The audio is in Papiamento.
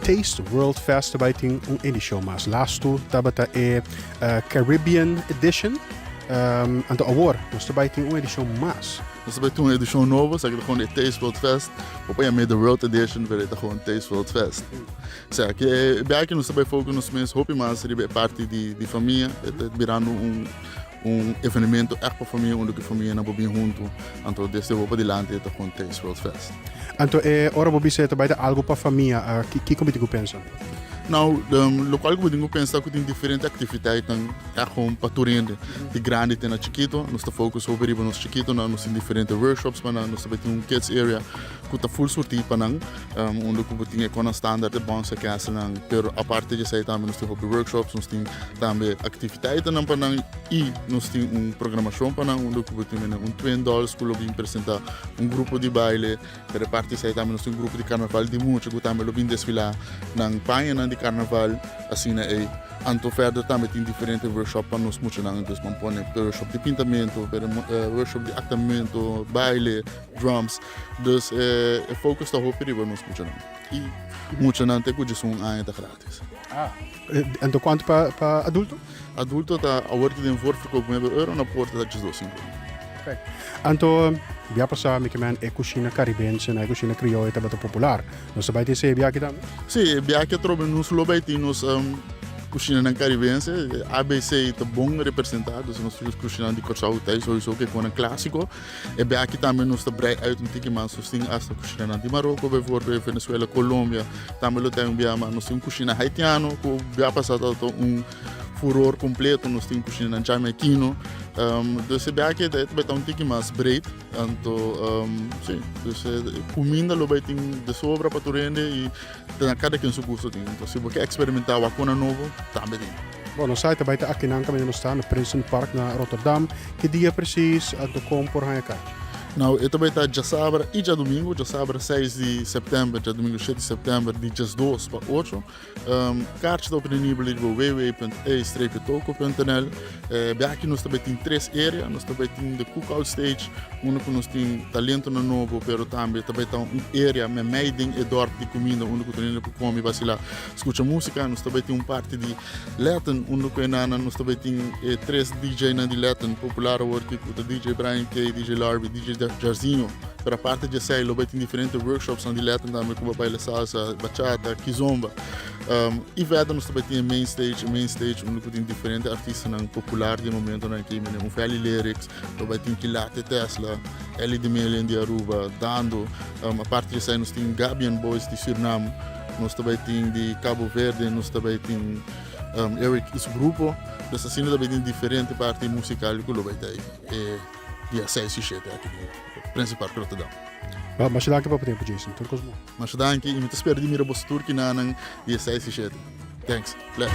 Taste World Fest ta bai tin un edishon mas. Lastu tabata e Caribbean Edition. Anto awor nos ta bai tin un edishon mas. Nos ta bai tin un edishon nobo, esaki ta gewoon e Taste World Fest. Bo por yam'é The World Edition, pero e ta gewoon Taste World Fest. Osea ke e biaha aki nos ta bai focus nos mes hopi mas riba e parti di famia. E ta birando un un evenemento ègt pa famia unda ku e famianan por bin huntu. Anto desde awor padilanti e ta gewoon Taste World Fest. Anto e ora bo bisa e ta bai ta algu pa famia, kiko mi tin ku pensa? Nou, lokual ku bo tin ku pensa ta ku tin diferente aktiviteitnan ègt gewoon pa tur hende, di grandi te na chikito. Nos ta focus hopi riba nos chikitonan, nos tin diferente workshops pa nan, nos ta bai tin un kids area ku ta full surtí pa nan, unda ku bo tin e konan standaard, e bounce castlenan. Pero aparte di esei tambe nos tin hopi workshops, nos tin tambe aktiviteitnan pa nan i nos tin un programashon pa nan unda ku bo tin un twin dolls ku lo bin presentá un grupo di baile. Pero aparte esei tambe nos tin un grupo di karnaval di mucha ku tambe lo bin desfilá nan pañanan di karnaval asina ei. Anto verder tambe tin diferente workshop pa nos muchanan. Dus bo pone workshop di pintamentu, workshop di aktamentu, baile, drums. Dus e focus ta hopi riba nos muchanan. I muchanan te ku diesun aña ta gratis. Ah, anto kuantu pa pa adulto? Adulto ta awor ki den voorverkoop nuebe euro, na porta ta diesdos sinkuenta. Ok. Anto bia pasá mi ke men e kushina karibense na e kushina krioyo tabata popular. Nos ta bai tin esei e biaha aki tambe? Sí, e biaha aki atrobe nos lo bai tin nos kushinanan karibense. ABC ta bon representá, dus nos kushinanan di Kòrsou ta sowieso ke konan klásiko. E biaha aki tambe nos ta brei uit un tiki mas, nos tin hasta kushinanan di Maroko bijvoorbeeld, Venezuela, Colombia, tambe lo tin un biaha mas. Nos tin un kushina haitiano ku biaha pasá tabata un furor kompleto, nos tin kushinanan jamaikino. Dus e biaha aki ta bai ta un tiki mas breed, anto si, dus e kuminda lo bai tin de sobra pa tur hende i ta kada ken su gusto tin. Entonces si bo ke eksperimentá wakuna nobo, tambe tin. Bon, nos sa e ta bai ta akinan kaminda nos ta na Prinsenpark na Rotterdam. Ki dia precies anto kon por haña karchi? Nou, e ta bai ta djasabra i djadumingu, djasabra seis di sèptèmber, djadumingu shete di sèptèmber di djesdos pa ocho. Karchi ta obtenibel riba www.e-toko.nl. Biaha nos ta bai tin tres area, nos ta bai tin the cookout stage, unda ku nos tin talentonan nobo, pero tambe ta bai ta un area meimei den e dorp di kuminda unda ku tur hende por kome, basila, skucha musika. Nos ta bai tin un parti di Latin unda ku e nana nos ta bai tin e tres DJ nan di Latin popular awor ki ku ta DJ Brian K, DJ Larby, DJ Jarzinho. Pero aparte di esei lo bai tin diferente workshops nan di Latin tambe ku bo baila salsa, bachata, kizomba. I verder nos ta bai tin e main stage, e main stage unda ku tin diferente artistanan popular di e momentonan aki manera un Feli Lyrics, lo bai tin Kilate Tesla, Elly de Melian di Aruba, Dando. Aparte di esei nos tin Gabian Boys di Surinam. Nos ta bai tin di Cabo Verde, nos ta bai tin Eric y su grupo. Dus asina ta bai tin diferente parti musical cu lo bai ta e dia 6 y 7 aki den Prinsenpark Rotterdam. Ba, masha danki pa bo tempo, Jason. Tur cos bon. Masha danki y mi ta spera di mira boso tur kinanan dia 6 y 7. Thanks. Bless.